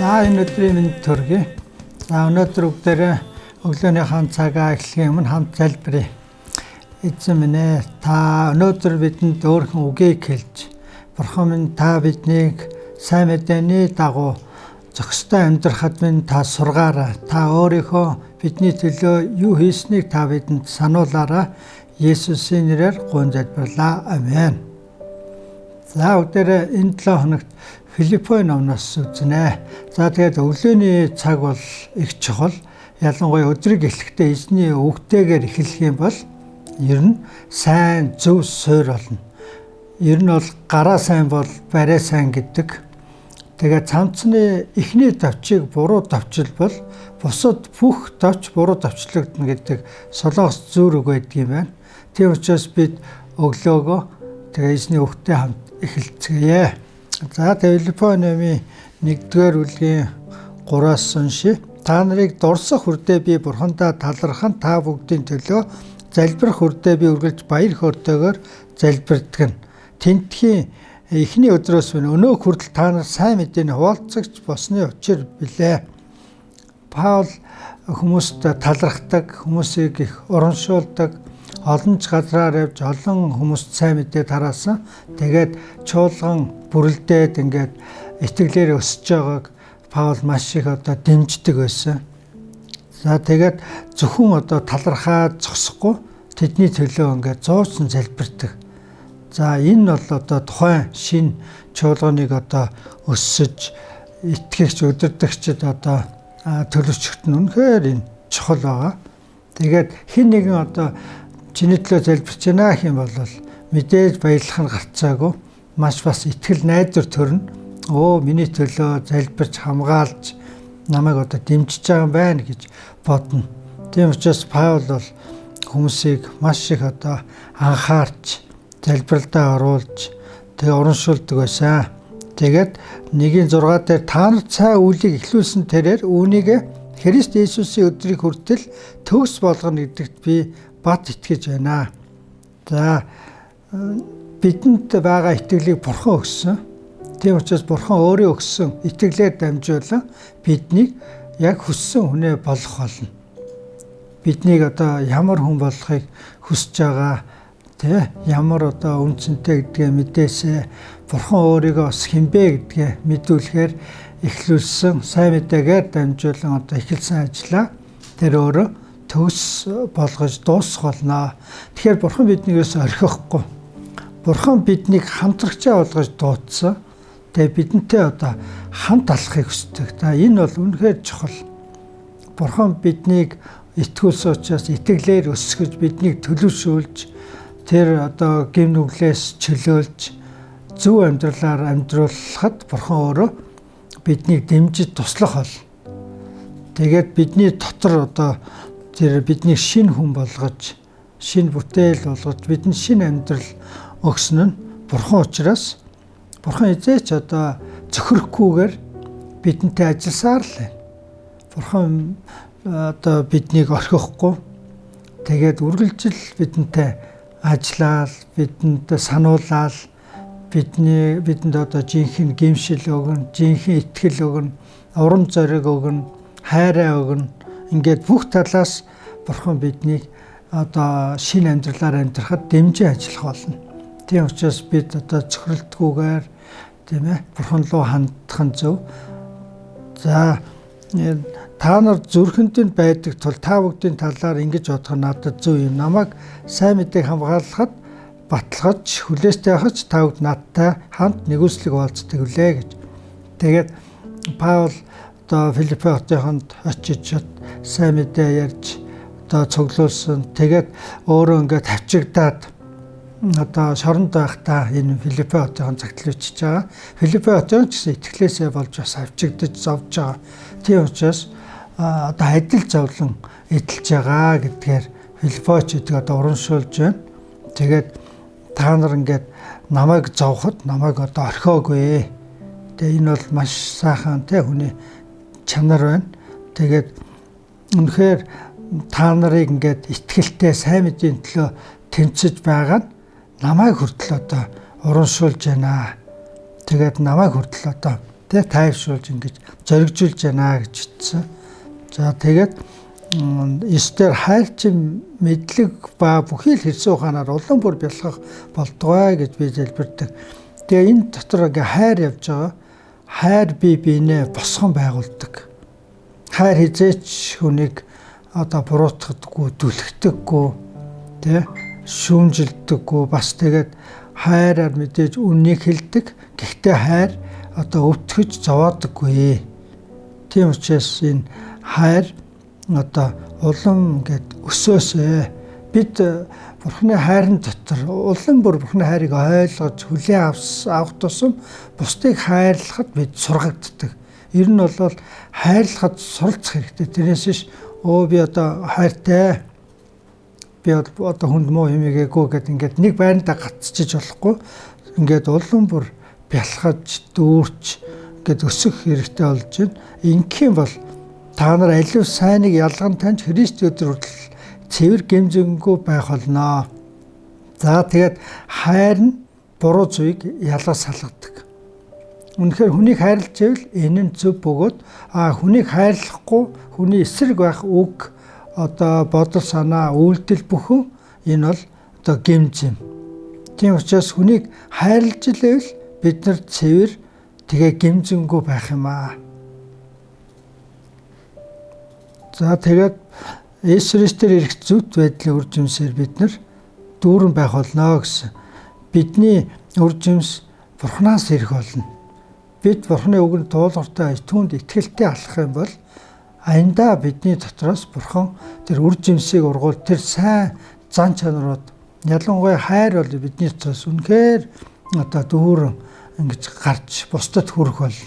За, энэ өдрийн мэнд төргий. За, өнөөдөр бүгдээрээ өглөөнийхөө цагаа эхлэхийн өмнө хамт залбирая. Эзэн минь ээ, та өнөөдөр бидэнд өөрхөн үгийг хэлж, Бурхан минь, та биднийг сайн мэдээний дагуу зохистой амьдрахад минь та сургаарай. Та өөрийнхөө бидний төлөө юу хийснийг та бидэнд сануулаарай. Есүсийн нэрээр гуйн залбирлаа. Амен. За, бүгдээрээ энэ 7 хоногт Филиппой номноос үзнэ. За, тэгээд өглөөний цаг бол их чухал. Ялангуяа өдрийг эхлэхдээ эзний үгтэйгээр эхлэх юм бол ер нь сайн зөв суур болно. Ер нь бол гараа сайн бол барай сайн гэдэг. Тэгээд цамцны эхний товчийг буруу товчилбол бусад бүх товч буруу товчлогдно гэдэг Солонгос зүйр үг байдаг юм байна. Тийм учраас бид өглөөгөө тэгээ эзний үгтэй хамт эхэлцгээе. За, Филиппой номын 1-р бүлгийн 3-аас уншия. Та нарыг дурсах хүрдээ би Бурхандаа талархан, та бүгдийн төлөө залбирах хүрдээ би үргэлж баяр хөөртэйгээр залбирдаг нь. Тентхийн эхний өдрөөс минь өнөө хүртэл та нар сайн мэдээний хуваалцагч болсны учир билээ. Паул хүмүүст талархдаг, хүмүүсийг их урамшуулдаг, олон ч газраар явж олон хүмүүст сайн мэдээ тараасан. Тэгээд чуулган бүрэлдээд ингээд итгэлээр өсөж байгааг Паул маш их одоо дэмждэг байсан. За, тэгээд зөвхөн одоо талархаад зогсохгүй, тэдний төлөө ингээд зуусан залбирдаг. За, энэ бол одоо тухайн шинэ чуулганыг одоо өссөж итгэгч удирдагчид одоо төлөвчгт нь үнэхээр энэ чухал байгаа. Тэгээд хэн нэгэн одоо чиний төлөө залбирч байна гэх юм бол мэдээж баярлах нь гарцаагүй маш бас итгэл найдвар төрнө. Өө, миний төлөө залбирч, хамгаалж, намайг одоо дэмжиж байгаа юм байна гэж бодно. Тийм учраас Паул бол хүмүүсийг маш их одоо анхаарч, залбиралдаа оруулж, тэгээ урамшуулдаг байсан. Тэгээд 1-6 дээр та нар цай үйлийг эхлүүлсэн тэрээр үүнийг Христ Иесусийн өдрийг хүртэл төгс болгоно гэдэгт би бат итгэж байна. За, бидэнд байгаа итгэлийг Бурхан өгсөн. Тийм учраас Бурхан өөрөө өгсөн итгэлээр дамжуулан биднийг яг хүссэн хүнээ болгох болно. Биднийг одоо ямар хүн болохыг хүсэж байгаа, тэ, ямар одоо үнэ цэнтэй гэдгээ мэдээсэй. Бурхан өөрийгөө бас хэн бэ гэдгээ мэдүүлэхээр эхлүүлсэн сайн мэдээгээр дамжуулан одоо эхэлсэн ажлаа тэр өөрөө төгс болгож дуусгах болно. Тэгэхээр Бурхан биднийг ерөөсөө орхихгүй. Бурхан биднийг хамтрагчаа болгож дуудсан. Тэгээ бидэнтэй одоо хамт алхахыг хүсдэг. За, энэ бол үнэхээр чухал. Бурхан биднийг итгүүлсэн учраас итгэлээр өсгөж, биднийг төлөвшүүлж, тэр одоо гэм нүглээс чөлөөлж, зөв амьдралаар амьдруулахад Бурхан өөрөө биднийг дэмжиж туслах бол. Тэгээд бидний дотор одоо тэр биднийг шинэ хүн болгож, шинэ бүтээл болгож, бидэнд шинэ амьдрал өгсөн нь Бурхан учраас Бурхан хэзээ ч одоо цөхрөхгүйгээр бидэнтэй ажилласаар л байна. Бурхан одоо биднийг орхихгүй. Тэгээд үргэлжил бидэнтэй ажиллаал, бидэнд сануулаал, бидэнд одоо жинхэнэ гэмшил өгнө, жинхэнэ итгэл өгнө, урам зориг өгнө, хайраа өгнө. Ингээд бүх талаас Бурхан биднийг одоо шинэ амьдралаар амьдрахад дэмжин ажиллах болно. Тийм учраас бид одоо цохиролтгүйгээр, тийм ээ, Бурхан руу хандах нь зөв. За, та нар зүрхэнд нь байдаг тул та бүгдийн талаар ингэж бодох нь надад зөв юм. Намайг сайн мэдээг хамгаалахад баталгаж хүлээстэй байхад та бүгд надтай хамт нигүүлслийг хуваалцдаг билээ гэж. Тэгээд Паул одоо Филиппи хотынд очиж сайн мэдээ ярьж одоо цуглуулсан. Тэгээд өөрөө ингээд тавчигдаад одоо шоронд байхдаа энэ Филиппи хотын загтал бичиж байгаа. Филиппи хотын ч гэсэн итгэлээсээ болж бас авчигдаж зовж байгаа. Тийм учраас одоо адил зовлон эдэлж байгаа гэдгээр Филиппоч гэдэг одоо урамшуулж байна. Тэгээд та нар ингээд намайг зовход намайг одоо орхиогүй. Тэгээ энэ бол маш сайхан тэ хүний чанар байна. Тэгээд үнэхээр та нарыг ингээд итгэлтэй сайн мэдээний төлөө тэмцэж байгаа нь намайг хүртэл одоо урамшуулж байна. Тэгээд намайг хүртэл одоо Тэ тайвшруулж ингэж зоригжуулж байна гэж хэлсэн. За тэгээд 9 дээр хайр чинь мэдлэг ба бүхий л хэрсэн ухаанаар улам бүр бялхах болдгой гэж би залбирдаг. Тэгээ энэ дотор ингээ хайр явж байгаа. Хайр бие биенээ босгон байгуулдаг. Хайр хизээч хүнийг одоо буруутгадаггүй, түлхдэггүй, тэ шүүмжилдэггүй, бас тэгээд хайраар мэдээж үннийг хэлдэг. Гэхдээ хайр одоо өвтгөж зовоодоггүй. Тийм учраас энэ хайр одоо улам ингээд өсөөсэй. Бид Бурхны хайрын дотор улам бүр Бурхны хайрыг ойлгож хүлээн авах тусам бусдыг хайрлахад бид сургагддаг. Ер нь бол хайрлахад суралцах хэрэгтэй. Тэрнээс биш би одоо хайртай, би одоо хүнд муу юм игээгүй гэд ингээд нэг байрандаа гацчиж болохгүй. Ингээд улам бүр бялхаж, дүүрч ингээд өсөх хэрэгтэй болж байна. Ингэх юм бол та нар алив сайныг ялган таньж Христ өдөр хүртэл цэвэр гэмзэнгүй байх болно. За тэгээд хайр нь буруу зүйлийг ялгаж салгадаг. Үнэхээр хүнийг хайрлаж ивэл энэ нь зөв бөгөөд хүнийг хайрлахгүй хүний эсрэг байх үг одоо бодол санаа үйлдэл бүхэн энэ бол одоо гэмз юм. Тийм учраас хүнийг хайрлаж ивэл бид нар цэвэр тэгээ гэмзэнгүй байх юм аа. За тэгээд Есүс Христээр ирэх зөвхт байдлын үр жимсээр бид нар дүүрэн байх болно гэсэн. Бидний үр жимс Бурханаас ирэх болно. Бид Бурханы үгэнд туулгартай түүнд итгэлтэй алхах юм бол аяндаа бидний дотроос Бурхан тэр үр жимсийг ургуул, тэр сайн зан чанарууд, ялангуяа хайр бол бидний дотроос үнэхээр одоо дүүрэн ингэж гарч бусдад хүрэх бол.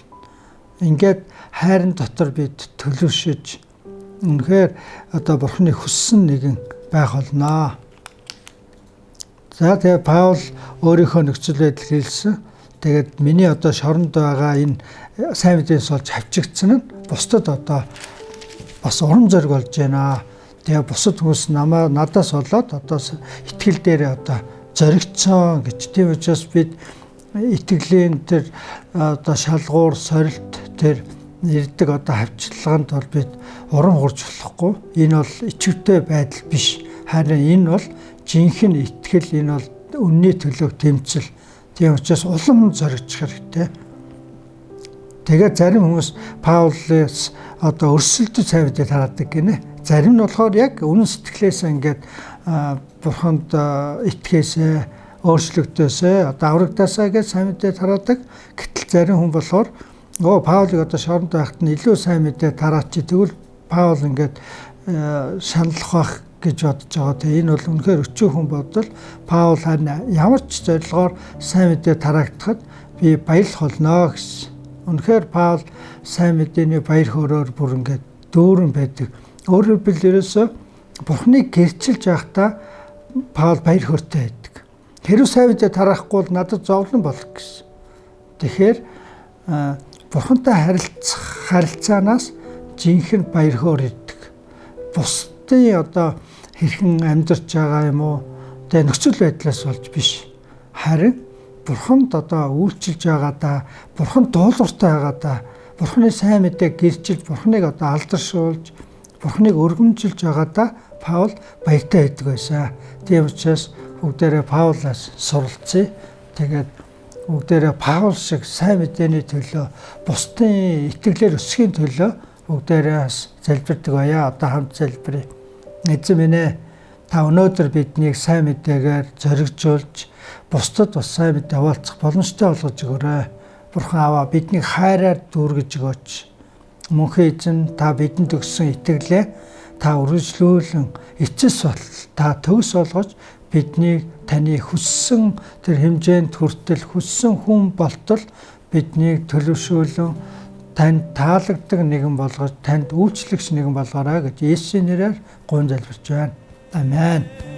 Ингээд хайрын дотор бид төлөвшөж үнэхээр одоо Бурханы хүссэн нэгэн байх болно. За тэгээ Паул өөрийнхөө нөхцөл байдал хэлсэн. Тэгээд миний одоо шоронд байгаа энэ сайн мэдээнээс олж хавчигдсан нь бусдад одоо бас урам зориг болж байна. Тэгээ бусад хүмүүс намаа надаас болоод одоо итгэл дээрээ одоо зоригдсон гэж. Тийм учраас бид итгэлийн тэр одоо шалгуур, сорилт тэр ирдэг одоо хавчлаганд бол бид урам хурж болохгүй. Энэ бол идэвхтэй байдал биш. Харин энэ бол жинхэнэ итгэл, энэ бол үнний төлөөх тэмцэл. Тийм учраас улам зоригдох хэрэгтэй. Тэгээд зарим хүмүүс Паулээс одоо өрсөлдөж сайн мэдээ тараадаг гинэ. Зарим нь болохоор яг үнэн сэтгэлээсээ ингээд Бурханд итгээсээ, өөрчлөгдөөсөө, одоо аврагдаасаа гэж сайн мэдээ тараадаг. Гэтэл зарим хүн болохоор Паулыг одоо шоронд байхад нь илүү сайн мэдээ тараач. Тэгвэл Паул ингээд шаналх байх гэж бодож байгаа. Тэгээ энэ бол үнэхээр өчүүхэн хүн бодвол Паул харин ямар ч зорилгоор сайн мэдээ тараагдахад би баярлах болно гэсэн. Үнэхээр Паул сайн мэдээний баяр хөөрөөр бүр ингээд дүүрэн байдаг. Өөрөөр хэлбэл ерөөсөө Бурхныг гэрчилж байхдаа Паул баяр хөөртэй байдаг. Хэрв сайн мэдээ тараахгүй бол надад зовлон болох гэсэн. Тэгэхээр Бурхантай харилцах харилцаанаас жинхэнэ баяр хөөр ирдэг. Бусдын одоо хэрхэн амьдарч байгаа юм уу? Тэгээ нөхцөл байдлаас болж биш. Харин Бурханд одоо үйлчилж байгаадаа, Бурханд дуулууртай байгаадаа, Бурханы сайн мэдээг гэрчилж, Бурханыг одоо алдаршуулж, Бурханыг өргөмжилж байгаадаа Паул баяртай байдаг байсан. Тийм учраас бүгдээрээ Паулаас суралцъя. Тэгээд бүгдээрээ Паул шиг сайн мэдээний төлөө, бусдын итгэлээр өсөхийн төлөө бүгдээрээ бас залбирдаг байя. Одоо хамт залбирая. Эзэн минь ээ, та өнөөдөр биднийг сайн мэдээгээр зоригжуулж, бусдад бас сайн мэдээ хуваалцах боломжтой болгож өгөөрэй. Бурхан Аава, биднийг хайраар дүүргэж өгөөч. Мөнхийн эзэн, та бидэнд өгсөн итгэлээ та үргэлжлүүлэн эцэс болтол та төгс болгож биднийг таны хүссэн тэр хэмжээнд хүртэл, хүссэн хүн болтол биднийг төлөвшүүлэн танд таалагддаг нэгэн болгож, танд үйлчлэгч нэгэн болгоорой гэж Есүсийн нэрээр гуйн залбирч байна. Амен.